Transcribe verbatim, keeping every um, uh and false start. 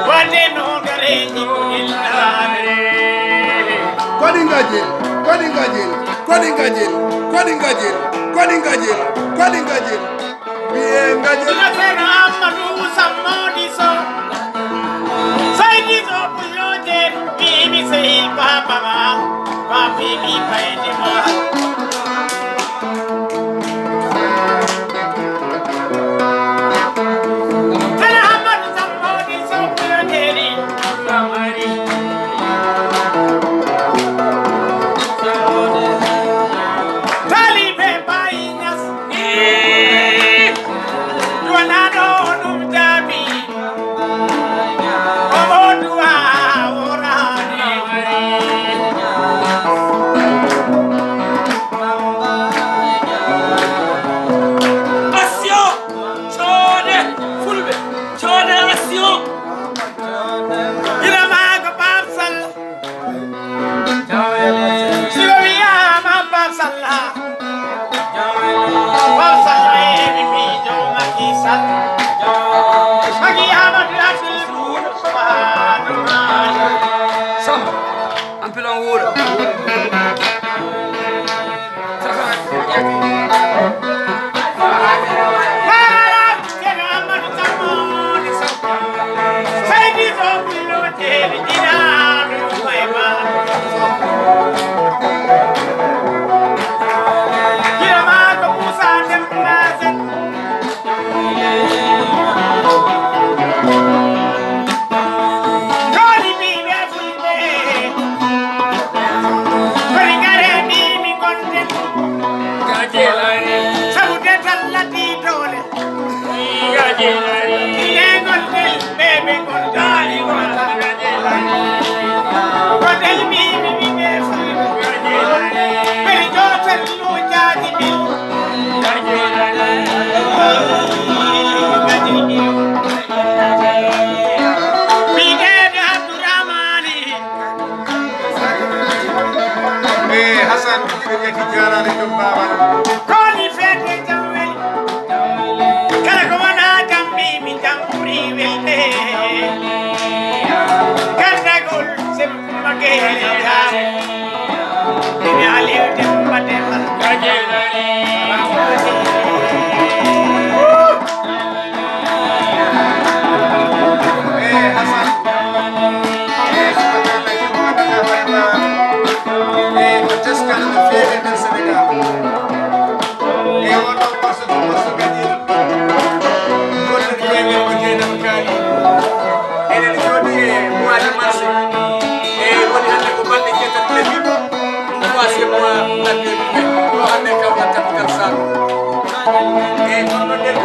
Waɗde no gareeji ko illaare. Koɗi ngajel, koɗi ngajel, koɗi ngajel, koɗi ngajel, koɗi ngajel, koɗi ngajel. Mbiye ngajel. Ina Seeɗa Ammadu Sammooɗi Sow. Seydi Sow Pullo Jeeri. Bibi sehil baba ma, wa bibi baydi ma. Tana Ahmadu Sambodi Sokuyo Deri. Talibe Bayi Ñas. Duwanaɗo ɗum jaabi. Action! Coode Fulɓe, coode action! Ina maa ko Pape Sall. Siro wiyaama Pape Sall. Pape Sall e mi miijo Macky Sall. Macky Amadou Abdoul Sow. Samba, ampilon wuuro. Sabu dental lati doole. Lengol del bebe ngol daali wata. Ko del mi mi mi be fu. Beri jotel lu jaati bil. Bidede Abdurrahmani. Eh, Hasan, ɓe ƴetti jaaraade joom baaba. Koni fete jam weli. Kala ko wona jam mimi jam ɓuri welde. Gardagol sebe kumba gele jam. Ina Aliyu Demba Demba. Eɗen jooɗi e mois de mars. E woni hannde ko balɗe jeetati le huit. Troisième mois de l'année. Ɗo hannde kam won capital Saloum. E kono noon nden